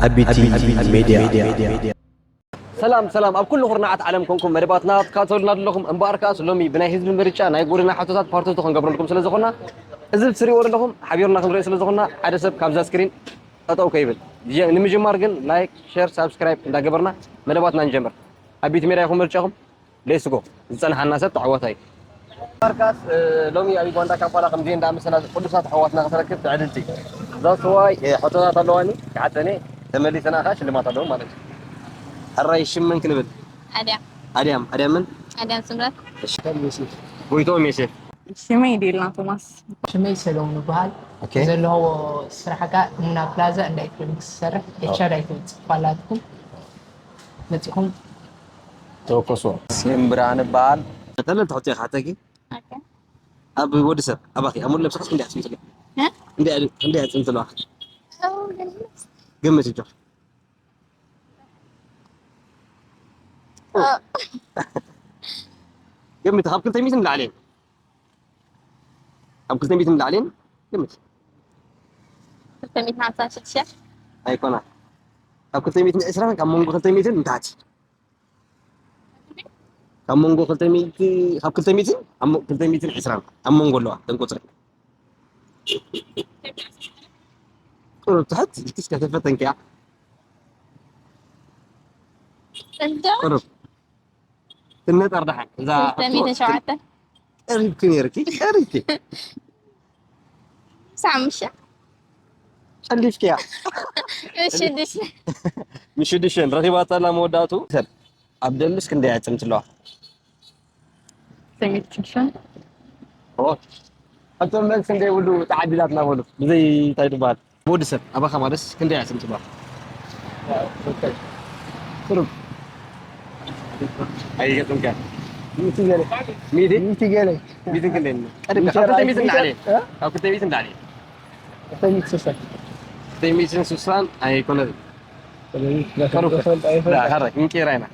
ኣቢቲ ሜድያ። ሰላም ሰላም፣ ኣብ ኩሉ ኩርናዓት ዓለም ኮንኩም መደባትና ትከታተሉና ዘለኹም፣ እምበኣር ከኣስ ሎሚ ብናይ ህዝቢ ምርጫ ናይ ጎደና ሕቶታት ፓርት ቱ ክንገብረልኩም ስለ ዝኾና፣ እዚ ትሪእዎ ዘለኹም ሓቢርና ክንሪኦ ስለ ዝኾና፣ ሓደ ሰብ ካብዛ ስክሪን ጠጠው ከይብል። ጀ- ንምጅማር ግን ላይክ፣ ሸር፣ ሳብስክራይብ እንዳገበርና መደባትና ንጀምር። ኣቢቲ ሜድያ ይኹን ምርጫኹም። ሌትስ ጎ። ዝጸንሓና ሰብ ተዓዋታይ። ማርካስ፣ እ፣ ሎሚ ኣብ ዩጋንዳ ካምፓላ ከምዚ እንዳመሰላ ቅዱሳት ኣሕዋትና ክትረክብ ትዕድልቲ። ዛስ ዋይ፣ እ፣ ሕቶታት ኣለዋኒ፣ ክሓተኒ፣ ተመሊሰና ኸዓ ሽልማት ኣለዎ ማለት እዩ። ሕራይ ሽም መን ክንብል? ኣድያም ኣድያም፣ ኣድያም ምን? ኣድያም ስምረት እሺ። ጎይቶም ዮሴፍ። ሽመይ ዴልና ቶማስ። ሽመይ ሰለሙን ይበሃል። ኦኬ። ዘለኹዎ ስራሕ ከኣ እሙና ፕላዛ እንዳ ኤሌክትሮኒክስ ዝሰርሕ ኤች ኣር ኣይ ትብል ጽሑፍ ኣላትኩም መጺኹም ተወከስዎ። ስም ብርሃን ይበሃል። ቀለል ትሕቶ እየ ክሓተኪ። ኣብ ወዲ ሰብ ኣባኺ ኣብ ሙሉ ነብስኻስ ክንደይ ኣጽምትሎ? እ? ክንደይ ኣጽምትሎ? ግምት እጆ። ግምት ካብ ክልተ ሚእቲ ንላዕሊ። ካብ ክልተ ሚእቲ ንላዕሊ። ግምት። ክልተ ሚእትን ሓምሳን ሽዱሽተ ኣይኮና። ካብ ክልተ ሚእትን ዕስራን ካብ መንጎ ክልተ ሚእትን ንታሕቲ። ካብ መንጎ ክልተ ሚእቲ፣ ካብ ክልተ ሚእትን ኣብ ሞ- ክልተ ሚእትን ዕስራን ኣብ መንጎ ኣለዋ ተን ቁጽሪ። ቁሩብ ትሕት ኢልኪ እስከ ተፈተንክያ። እንዶ ቁሩብ ትነጠር ደሓን እዛ ክልተ ሚእትን ሸውዓተ ቀሪብኪ ነይርኪ ቀሪብኪ ሓሙሽተ ቀሊፍኪያ። ሽዱሽተ ምሽ ሽዱሽተ ረኺባታ ኣላ መወዳእቱ ሰብ ኣብ ደምስ ክንደይ ኣጽምት ኣለዋ? ሰሚት ሽዱሽተ ኦ ኣብቶም መልስ ክንደይ ውሉ ተዓዲላትና በሉ ብዘይ እንታይ ትበሃል ወዲ ሰብ ኣባኻ ማለትስ ክንደይ ኣጽምት ኣለዋ? ቁሩብ ኣይገጥምካ ሚእቲ ገለ ሚእቲ ሚእቲ ገለ ሚእቲ ክንደይ ቀሪብካ ካብ ክልተ ሚእቲ ንላዕሊ ካብ ክልተ ሚእቲ ንላዕሊ ሚእቲ ስሳ ክልተ ሚእትን ስሳን ኣይኮነን ይፈልጥ ኣይፈልጥ ኸረ ክንቄራ ኢና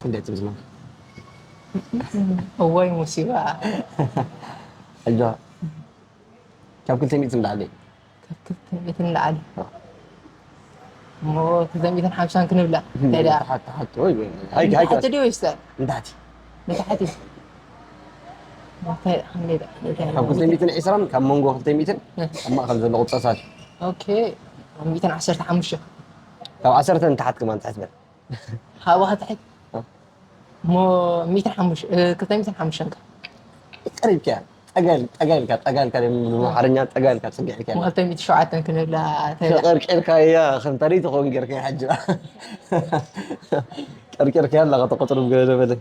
ክንደይ ትብዝማ እዋይ ሙሲባ ሕጆ ካብ ክልተ ሚእቲ ንላዕሊ ካብ ክልተ ሚእቲ ንላዕሊ እሞ ክልተ ሚእትን ሓምሳን ክንብላ እንታይ ደኣ ተሓት ተሓት ወይ ወይ ሃይ ሃይ ንታሕቲ ድዩ ወይስ ንታሕቲ ንታሕቲ እንታይ ደኣ ክንደይ ደኣ እንታይ ደኣ ካብ ክልተ ሚእትን ዕስራን ካብ መንጎ ክልተ ሚእትን ኣብ ማእኸል ዘሎ ቁፅርታት ኦኬ ሚእትን ዓሰርተ ሓሙሽተ ካብ ዓሰርተ ንታሕት ከማን ትሕት በል ሃባ ክትሕት እሞ ሚእትን ሓሙሽተ ክልተ ሚእትን ሓሙሽተን ከ ቀሪብካ ጠጋ ኢል- ጠጋ ኢልካ ጠጋ ኢልካ ብኣምሓርኛ ጠጋ ኢልካ ፅግዕ ኢልካ ሞ ክልተ ሚእቲ ሸውዓተን ክንብላ ተላ ቀርቂርካያ ከም ታሪክ ትኸውን ጌርካ ሕጂ ቀርቂርካያ ኣለኻ ተቆፅሩ ገለ በለ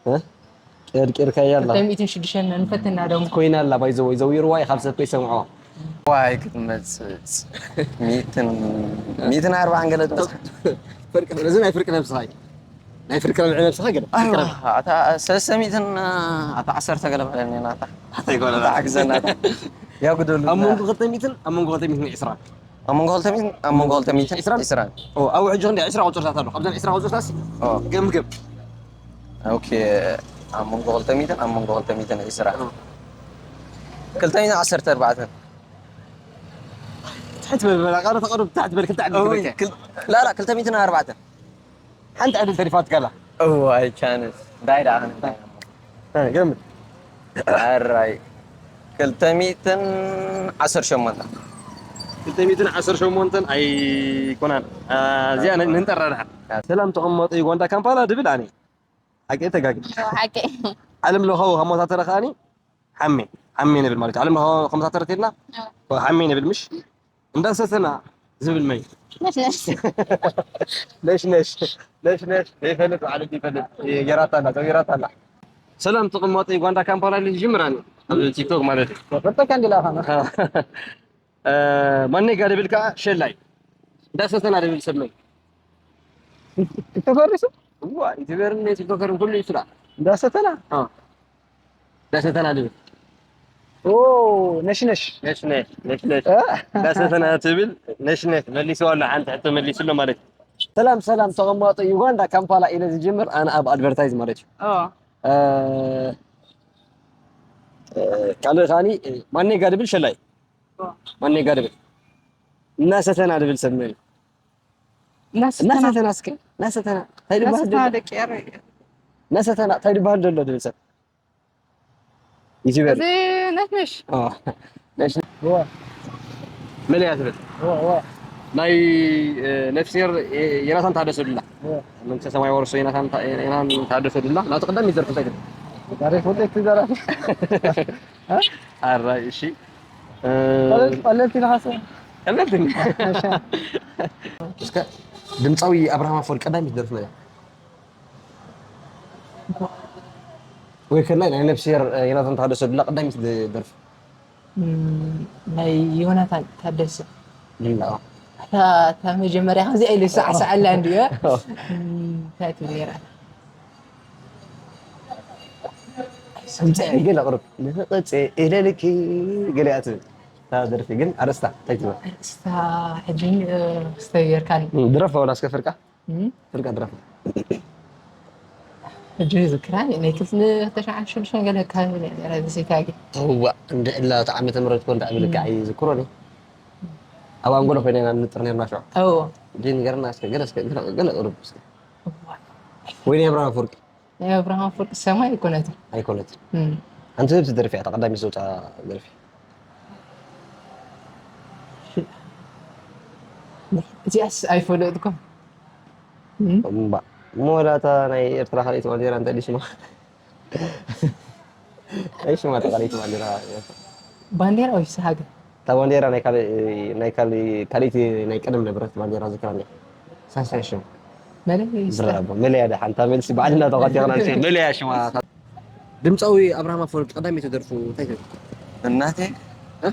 እ? ቀርቂርካያ ኣለኻ ክልተ ሚእትን ሽዱሽተን ንፈትና ደሞ ኮይና ኣላ ባይዘወይ ዘዊርዋ እዩ ካብ ሰብ ከይሰምዕዋ ዋይ ክትመፅእ ሚእትን ሚእትን ኣርባዓን ገለ ትመፅእ ፍርቂ እዚ ናይ ፍርቂ ነብስኻ እዩ ናይ ፍርቂ ነብዒ ነብስኻ ገለ ፍርቂ ነብሲ ኣታ ሰለስተ ሚእትን ኣታ ዓሰርተ ገለ በለኒ ናታ እንታይ ይኮነ ተሓግዘና ያጉደሉ ኣብ መንጎ ክልተ ሚእትን ኣብ መንጎ ክልተ ሚእትን ዕስራን ኣብ መንጎ ክልተ ሚእትን ኣብ መንጎ ክልተ ሚእትን ዕስራን? ዕስራን ኦ ኣብ ሕጂ ክንዲ ዕስራ ቁፅርታት ኣሎ ካብዘን ዕስራ ቁፅርታት ኦ ገምግም ኦኬ ኣብ መንጎ ክልተ ሚእትን ኣብ መንጎ ክልተ ሚእትን ዕስራን ክልተ ሚእትን ዓሰርተ ኣርባዕተን ትሕት በል በላ ቃለ ተቐርብ ትሕት በል ክልተ ዓዲ ትበልከ ላላ ክልተ ሚእትን ኣርባዕተን ሓንቲ ዕድል ተሪፋትካ ኣላ እዋይ ቻንስ እንታይ ደኣ እንታይ እ፣ ገምት ኣራይ ክልተ ሚእትን ዓሰርተ ሸሞንተ ክልተ ሚእትን ዓሰርተ ሸሞንተን ኣይኮናን እ፣ እዚኣ ን- ንንጠራ ድሓን ሰላም ተቐማጦ ዩጋንዳ ካምፓላ ድብል ኣነ ሓቂ ተጋግ ሓቂ ዓለም ለኻዊ ከመታተረ ከኣኒ ሓሜ ሓሜ ንብል ማለት እዩ ዓለም ለኻዊ ከመታተረት ኢልና ሓሜ ንብል ምሽ እንዳሰተና ዝብል መይ ነሽ ነሽ ነሽ ነሽ ነሽ ነሽ ዘይፈልጥ ባዕሉ ይፈልጥ ጌራታ ኣላ ዘዊራታ ኣላ ሰላም ተቐማጦ ዩጋንዳ ካምፓላ ልጅ ጅምራኒ ኣብ ቲክቶክ ማለት እዩ ፈጠካ እንዲ ላኻና ማነጋ ድብል ከዓ ሸላይ እንዳሰተና ድብል ሰብ መይ ተፈሪሱ እዋ ዩቲበርን ቲክቶከርን ኩሉ ይስራ እንዳሰተና እንዳሰተና ድብል ኦ ነሽነሽ ነሽነሽ ነሽነሽ እንዳሰተና ትብል ነሽነሽ መሊስዋ ኣሎ ሓንቲ ሕቶ መሊስሎ ማለት እዩ ሰላም ሰላም ተቐማጦ ዩጋንዳ ካምፓላ ኢለ ዝጅምር ኣነ ኣብ ኣድቨርታይዝ ማለት እዩ እ፣ እ፣ ካልእ ከዓኒ ማኔጋ ድብል ሸላይ ማኔጋ ድብል እናሰተና ድብል ሰብ መን እዩ? እናሰተና። እናሰተና እስከ፣ እናሰተና እንታይ ድበሃል እናሰተና ዘሎ? ደቂ ኤረይ። እናሰተና እንታይ ድበሃል ዘሎ ድብል ሰብ? ዩቲዩበር። እዚ ነሽነሽ። ኦ፣ ነሽ-፣ እዋ። መለያ ትብል። እዋ፣ እዋ። ናይ፣ እ፣ ነፍስሄር፣ እ፣ ዮናታን ታደሰ ዱላ። እዋ። መንግስተ ሰማይ ወርሶ ዮናታን ታ-፣ ዮናታን ታደሰ ዱላ። ናቱ ቀዳም ይዘርፍ እንታይ ትብል? ዛሬ ፎቶ ይትዘራ። እ? ኣራይ፣ እሺ። እ፣ ቀለል-፣ ቀለልቲ ኢልካ ሰብ። ቀለልቲ። እሺ። እስከ ድምፃዊ ኣብርሃም ኣፈወርቂ ቀዳሚት ደርፊ መን እያ? ወይ ከላይ ናይ ነፍስሄር፣ እ፣ ዮናታን ታደሰ ዱላ ቀዳሚት ድ-፣ ደርፊ። እም፣ ናይ ዮናታን ታደሰ። ዱላ፣ ኦ። እታ፣ እታ መጀመርያ ከምዚኣ ኢሉ ዝሰዓሰዓላ እንድዩ። ኦ። እም፣ እንታይ ትብል ነይራ? ድምፂ ገለ ኣቕርብ። ንኽቐፅ ኢለልኪ ገለ እያ ትብል። እታ ደርፊ ግን ኣርእስታ እንታይ ትብል? ኣርእስታ ሕጂ፣ እ፣ ክስተ ጌርካኒ። እም፣ ድረፋ ወላ እስከ ፍርቃ? እም? ፍርቃ ድረፋ። ሕጂ ይዝክራ፣ ናይ ክልተ ሺሕ ሽዱሽተ ገለ ኣካባቢ እያ ነይራ፣ እዚ ሴታጊ። እዋ፣ እንድዕላ እቲ ዓመተ ምህረት ኮን ደኣ ብልክዕ እም። ኣይዝክሮን እየ። ኣብ ኣንጎሎ ኮይና ኢና ንጥር ነርና ሽዑ። እዎ። ሕጂ ንገርና እስከ፣ ገለ እስከ፣ ገለ፣ ገለ ቅርብ እስከ። እዋ። ወይ ናይ ኣብርሃም ኣፈወርቂ? ናይ ኣብርሃም ኣፈወርቂ ሰማይ ኣይኮነትን። ኣይኮነትን። እም። ኣንቲ ነብሲ ደርፊ እያ፣ እታ ቀዳሚት ዘውፅኣ ደርፊ። እዚኣስ ኣይፈለጥኩን። እም። እምባ። እሞ ወላ እታ ናይ ኤርትራ ካልኣይቲ ባንዴራ እንታይ ድዩ ሽማ? እንታይ ሽማ እታ ካልኣይቲ ባንዴራ? ባንዴራ ወይስ ሃገር? እታ ባንዴራ ናይ ካልእ፣ ናይ ካልእ፣ ካልኣይቲ ናይ ቀደም ነበረት ባንዴራ ዝክራ እንዲያ። ሳሳይ ሽም። መለያ ይስታ። ብራቮ። መለያ ደሓን። እታ መልሲ ባዕልና ተቐቲቕና ንሸ-፣ መለያ ሽማ። ድምፃዊ ኣብርሃም ኣፈወርቂ ቀዳመይቲ ደርፉ እንታይ ትብል? እናቴ? እ?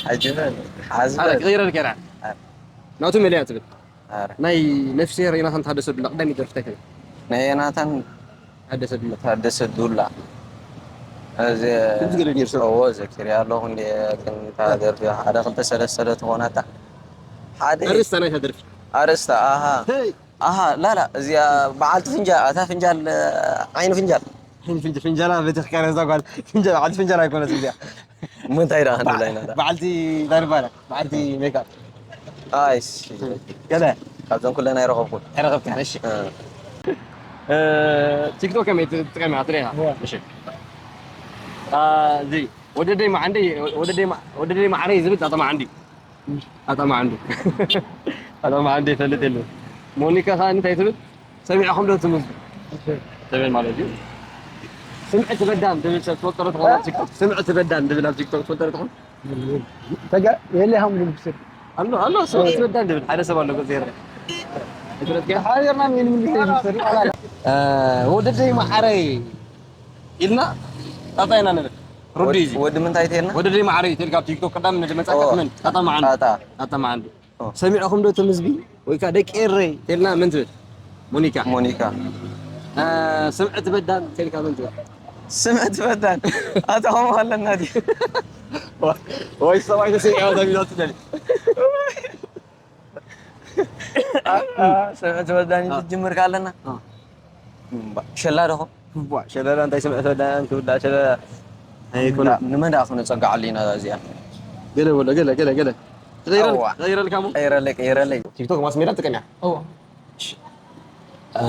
ሓጅበል። ኣረ፣ ሓዝበል። ክቕይረልካ እየ። ኣረ። ናቱ መለያ ትብል። ኣረ። ናይ ነፍስሄር ዮናታን ታደሰ ዱላ ቀዳመይቲ ደርፉ እንታይ ትብል? ናይ ዮናታን ታደሰ ዱላ። ታደሰ ዱላ። እዚ ድምፂ ገለ ነይሩ ሰብ። እዎ፣ ዘኪርያ ኣለኹ እንዴ፣ ግን እታ ደርፊ ሓደ ክልተ ሰለስተ ዶ ትኾን ኣታ? ሓደ ኣርእስታ ናይታ ደርፊ። ኣርእስታ፣ ኣሃ። ሄይ። ኣሃ፣ ላላ፣ እዚኣ በዓልቲ ፍንጃል፣ ኣታ ፍንጃል፣ ዓይኒ ፍንጃል። ዓይኒ ፍንጃል፣ ፍንጃላ ቤተክርስትያን እዛ ጓል፣ ፍንጃል፣ በዓልቲ ፍንጃል ኣይኮነት እዚኣ። እሞ እንታይ ደኣ ክንብላ ኢና ደኣ? በዓልቲ እንታይ ንባላ? በዓልቲ ሜካፕ። ኣይስ። ገለ። ካብዘን ኩለን ኣይረኸብኩን። ኣይረኸብካን፣ እሺ። እ። እ፣ ቲክቶክ ከመይ ትጥቀም ኢኻ? ትሪኢ ኢኻ? እወ። እሺ። አ፣ እዚ ወደደይ መዓንደይ፣ ወደደይ መ-፣ ወደደይ ማዕረይ ዝብል ጣጣ መዓንዲ። ጣጣ መዓንዲ። ጣጣ መዓንዲ ይፈልጥ የለን። ሞኒካ ኸኣ እንታይ ትብል? ሰሚዕኹም ዶ ትምዝጉ? እሺ። ትብል ማለት እዩ። ስምዕቲ በዳን ትብል ሰብ ትፈልጦ ዶ ትኾን ኣብ ቲክቶክ? ስምዕቲ በዳን ትብል ኣብ ቲክቶክ ትፈልጦ ዶ ትኾን? ተጋ-፣ የለ ሃም ልብስር። ኣሎ፣ ኣሎ፣ ስምዕቲ በዳን ትብል ሓደ ሰብ ኣሎ፣ ገጽ ይርአ። ኣይትፈልጥካን? ሓቢርና ምን ምን ልብስር? እ፣ ወደደይ መዓረይ ኢልና ጣጣ ኢና ንብል። ሩዲ ወድ-፣ እዚ። ወዲ ምንታይ ተይልና? ወደደይ መዓረይ ተልካ ኣብ ቲክቶክ ቀዳም ንመጻካ ኦ። መን? ጣጣ መዓንዲ። ጣጣ። ጣጣ መዓንዲ። ኦ። ሰሚዕኹም ዶ ትምዝቢ? ወይ ከኣ ደቂ ኤረይ ተልና መን ትብል? ሞኒካ። ሞኒካ። እ፣ ስምዕቲ በዳን ተልካ መን ትብል? ስምዕቲ በዳን። ኣታ ከምኡ ከለና ድዩ? ወይ ሰብኣይ ተሰሚዕዋ ተቢሎ ትደሊ። ኣ፣ ኣ፣ ስምዕቲ በዳን ኣ። ትጅምር ካለና? ኣ። እምባ፣ ሸላ ዶ ኾን? እዋ፣ ሸለላ እንታይ ስምዕቲ በዳን ትብላ? ሸለላ ኣይኮነን። ንመን ደኣ ክነጸግዓሉ ኢና እዚኣ? ገለ በሎ፣ ገለ፣ ገለ፣ ገለ። ቀይረል-፣ ኣዋ። ቀይረልካ እሞ? ቀይረለይ፣ ቀይረለይ። ቲክቶክ ማስ ሜዳ ትጥቀም እያ? እዋ። እሺ። እ፣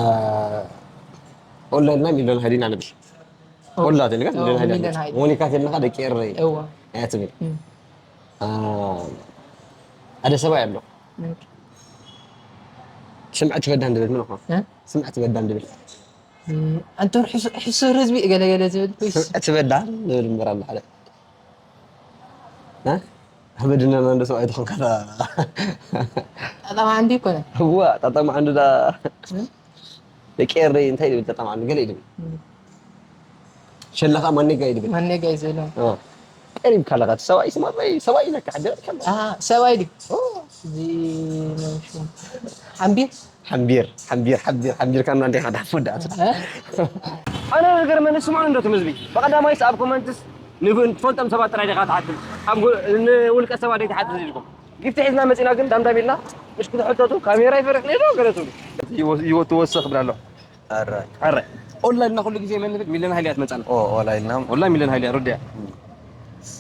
ኦንላይንና ሚሊዮን ሃይዲና ንብል። እዋ። ኦንላ ተልካ እዋ፣ ሚሊዮን ሃይዲና ሚሊዮን ንብል። ሃይዲ። ሞኒካ ተልካ ደቂ ኤረይ እዋ። እያ ትብል። እም። እ፣ ሓደ ሰብኣይ ኣሎ። እም። ስምዕቲ በዳን ድብል ምን እኮ? እ? ስምዕቲ በዳን ድብል። እም፣ ኣንቱም ሕሱ-፣ ሕሱር ህዝቢ ገለ ገለ ዝብል፣ ኡይስ። ስምዕቲ በዳን ዝብል እምበር ኣሎ ሓደ። እ? ኣህመድ ነና እንደ ሰብኣይ ተኾንካ ዳ። ጣጣ መዓንዲ ይኮነ። እዋ፣ ጣጣ መዓንዲ ዳ። እ? ደቂ ኤረይ እንታይ ይብል ጣጣ መዓንዲ? ገለ ይብል። እም። ሸለኻ ማኔጋ ይብል። ማኔጋ እዩ ዝብሎ። እ። ቀሪብካ ኣለኻ። ሰብኣይ ስማ፣ ሰብኣይ ኢለካ፣ ሓደረካ። አ፣ ሰብኣይ ድዩ? ኦ። እዚ ነው ሽሙ። ሓምቢር? ሓምቢር፣ ሓምቢር፣ ሓምቢር፣ ሓምቢር ካና እንዴ ካዳ ፈዳት። እ? ኣነ ነገር መን ስምዑ እንዶ ትምዝቢ። ብቐዳማይስ ኣብ ኮመንትስ ንብ-፣ ንትፈልጦም ሰባት ጥራይ ዲኻ ትሓትት? ኣብ ጎ-፣ ንውልቀ ሰባት ዲኻ ትሓትት ኢልኩም? ጊፍቲ ሒዝና መጺና ግን ዳምዳም ኢልና፣ ምሽ ክትሕተቱ፣ ካሜራ ይፈርሕ ነይሩ፣ ገለ ትብሉ። ይወ-፣ ይወ-፣ ትወሰኽ ብላ ኣሎ። ኣራይ። ኣራይ። ኦንላይንና ኩሉ ግዜ መን ንብል? ሚለን ሃይልያ ትመጻና። ኦ፣ ኦንላይንና። ኦንላይን ሚለን ሃይልያ፣ ሩድያ። እም።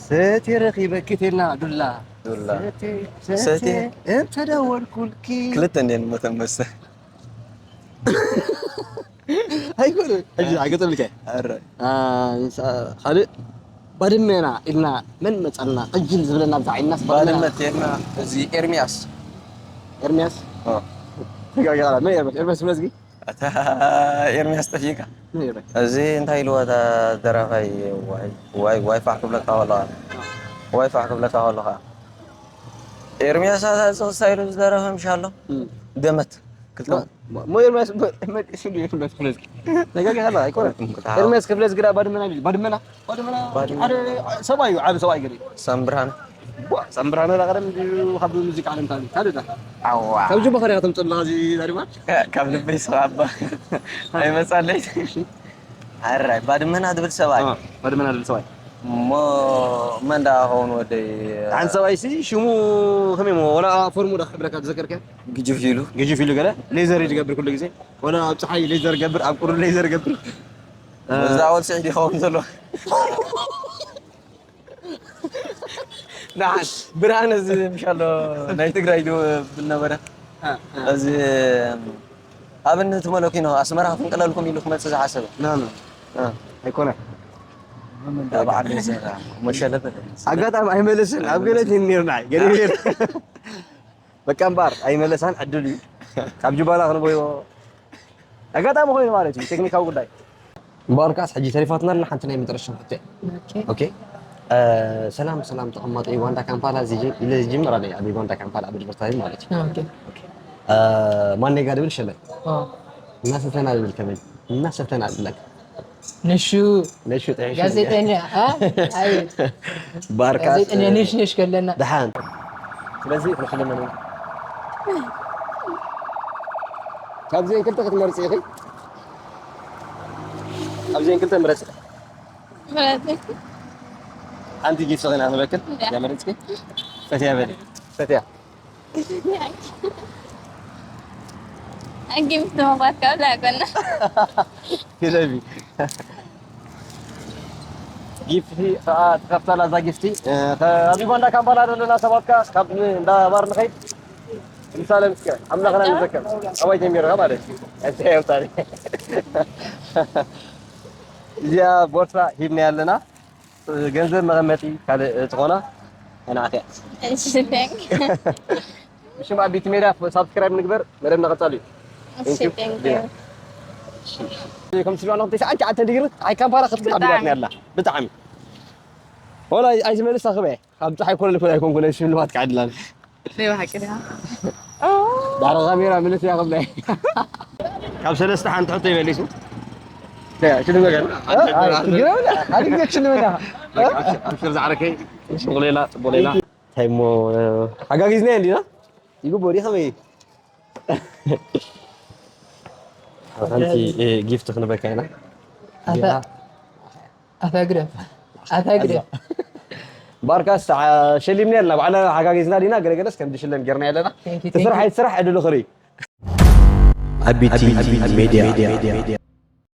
ሰቲ ረኺበኪ ቴልና ዱላ። ሰቲ ሰቲ እንተ ደወልኩልኪ ክልተ እንዴን መተንበሰ ኣይኮነ። ሕጂ ኣይገጠልከ። ኣረ ካልእ ባድመና ኢልና መን መጸና? ቅጅል ዝብለና ብዛዕ ኢልናስ ባድመ ባድመና። ተድና እዚ ኤርሚያስ። ኤርሚያስ? ኦ። ተጋጊኻ። መን ኤርሚያስ? ኤርሚያስ ክብለዝጊ? ኣታ ኤርሚያስ ጠፊእካ። መን ኤርሚያስ? እዚ እንታይ ኢልዎ እታ ደራፋይ? ዋይ፣ ዋይ፣ ዋይ ፋሕ ክብለካ ከሎ። ዋይ ፋሕ ክብለካ ከሎ ኸዓ። ኤርሚያስ ኣታ ዝቕሳ ኢሉ ዝደረፈ ምሽ ኣሎ? እም። ገመት። ክልተ ሞ-፣ ሞ-፣ ሞ ኤርሚያስ፣ ሞ-፣ ሞ-፣ ሽንዱ ኤርሚያስ ክብለዝጊ? ተጋጊኻ ኣለኻ፣ ኣይኮነን። እም፣ ክልተ ኤርሚያስ ክብለዝጊ ዳ ባድመና ኢሉ። ባድመና? ባድመና። ባድመና። ሓደ ሰብኣይ እዩ፣ ዓቢ ሰብኣይ ገለ። ሳምብርሃን። ዋ፣ ሳምብርሃን ዳ ቀደም ድዩ ካብ ሙዚቃ ዓለም ታሊ? ካልእ ዳ? ኣዋ። ካብ ጁባ ኸሪያ ተምጽእ ኣለኻ እዚ ዛሪባ? ካብ ልበይ ስኻ ኣባ። ኣይመጻለይ። እሺ። ኣራይ፣ ባድመና ዝብል ሰብኣይ። ኣዎ፣ ባድመና ዝብል ሰብኣይ። እሞ መን ደኣ ኸውን ወደይ? ሓንቲ ሰብኣይ ሲ ሽሙ ከመይ እሞ ወላ ፎርሙ ዳ ክሕብረካ ትዘከርከ? ግጅፍ ኢሉ። ግጅፍ ኢሉ ገለ ሌዘር እዩ ዝገብር ኩሉ ግዜ። ወላ ኣብ ጸሓይ ሌዘር ገብር፣ ኣብ ቁሪ ሌዘር ገብር። እዛ ወል ስዒድ ይኸውን ዘሎ። ንዓን ብርሃን እዚ ምሻሎ ናይ ትግራይ ዶ ብል ነበረ። እ፣ እ። እዚ ኣብነት መለኪኖ ኣስመራ ክፍንቅለልኩም ኢሉ ክመጽእ ዝሓሰበ። ና፣ ና። እ። ኣይኮነ። ኣብ ዓዲ ዘራ መሸለፈ። ኣጋጣሚ ኣይመለስን። ኣብ ገለት ይንር ናይ ገለ በቃ እምበኣር ኣይመለሳን ዕድል እዩ። ካብ ጅባና ክንበዮ ኣጋጣሚ ኮይኑ ማለት እዩ፣ ቴክኒካዊ ጉዳይ። እምበኣርካስ ሕጂ ተሪፋትና ኣላ ሓንቲ ናይ መጨረሻ ሕቶ እያ። ኦኬ። ኦኬ። እ፣ ሰላም፣ ሰላም ተቐማጦ ዩጋንዳ ካምፓላ እዚ ጅ-፣ ኢለ ዝጅምር ኣለ፣ ኣብ ዩጋንዳ ካምፓላ ኣብ ኣድቨርታይዝ ማለት እዩ። ኦኬ። እ፣ ማን ኔጋ ድብል ሸለ። ኦ። እናሰተና ድብል ከመይ? እናሰተና ድብለካ። ንሹ ነሹ ጥሒሹ ጋዜጠኛ፣ አ? ኣይ፣ ባርካስ፣ ጋዜጠኛ እ፣ ነሽ ነሽ ከለና። ደሓን። ስለዚ ክንሽልም ነው። ካብዚአን ክልተ ክትመርጺ ኢኺ። ካብዚአን ክልተ ምረጺ። ምረጺ። ሓንቲ ጊፍት ኸና ንበክል። እያ። እያ መረጽኪ? ፈትያ በሊ። ፈትያ። ጊፍት ምኽባር ካብ ላዕበና። ግደፊ። ጊፍቲ ኸኣ ትኸፍተላ እዛ ጊፍቲ። እ፣ ከ-፣ ኣብ ዩጋንዳ ካምፓላ ዘለና ሰባት ከኣ ካብ እንዳ ባር ንኸይድ። ምሳሌ ምስኪ ኣምላኽና ንዘከር። ኣባይ ጀሚርካ ማለት እዩ። እንታይ የውጣኒ? እዚኣ ቦርሳ ሂብና ኣለና። ገንዘብ መቐመጢ ካልእ ዝኾና ኣይንዓትያ። እሺ፣ thank you። ብሽም ኣቢቲ ሜድያ ሳብስክራይብ ንግበር፣ መደብና ቀጻሊ እዩ። እሺ፣ thank you። Thank you። ከም ስልዋና ክልተ ሰዓት ትሽዓተ ዲግሪ፣ ኣይ ካምፓላ ክትብል ብጣዕሚ። ኣቢላትና ኣላ። ብጣዕሚ። ወላ ኣይዝመልስ ኣኽበ። ካብ ፀሓይ ኮለል ኮለል ኣይኮንኩን፣ ሽልማት ክዓድላን። ናይ ብሓቂ ዲኻ? ዳሕሪ ካሜራ ምልስ እያ ክብለይ። ካብ ሰለስተ ሓንቲ ሕቶ ይመሊሱ። ሽልም ነገር። ኣይ፣ ችግር የብላ። ሓደ ግዜ ትሽልመና። ኣብሽር ዝዓርከይ፣ ጽቡቕ ሌላ፣ ጽቡቕ ሌላ። እንታይ እሞ፣ ሓጋጊዝና እንዲና? ይግቦ ዲ ከመይ? ሓንቲ፣ እ፣ ጊፍት ክንበካ ኢና። ኣታ-፣ ኣታ ግደፍ። ኣታ ግደፍ። ባርካስ፣ ዓ-፣ ሸሊምና ኣለና። ባዕላ ሓጋጊዝና ዲና? ገለገለስ ከም ዝሽለም ጌርና ኣለና። Thank you, thank you። ትስራሕ ኣይትስራሕ ዕድሉ ክርኢ። ኣቢቲ ሜድያ።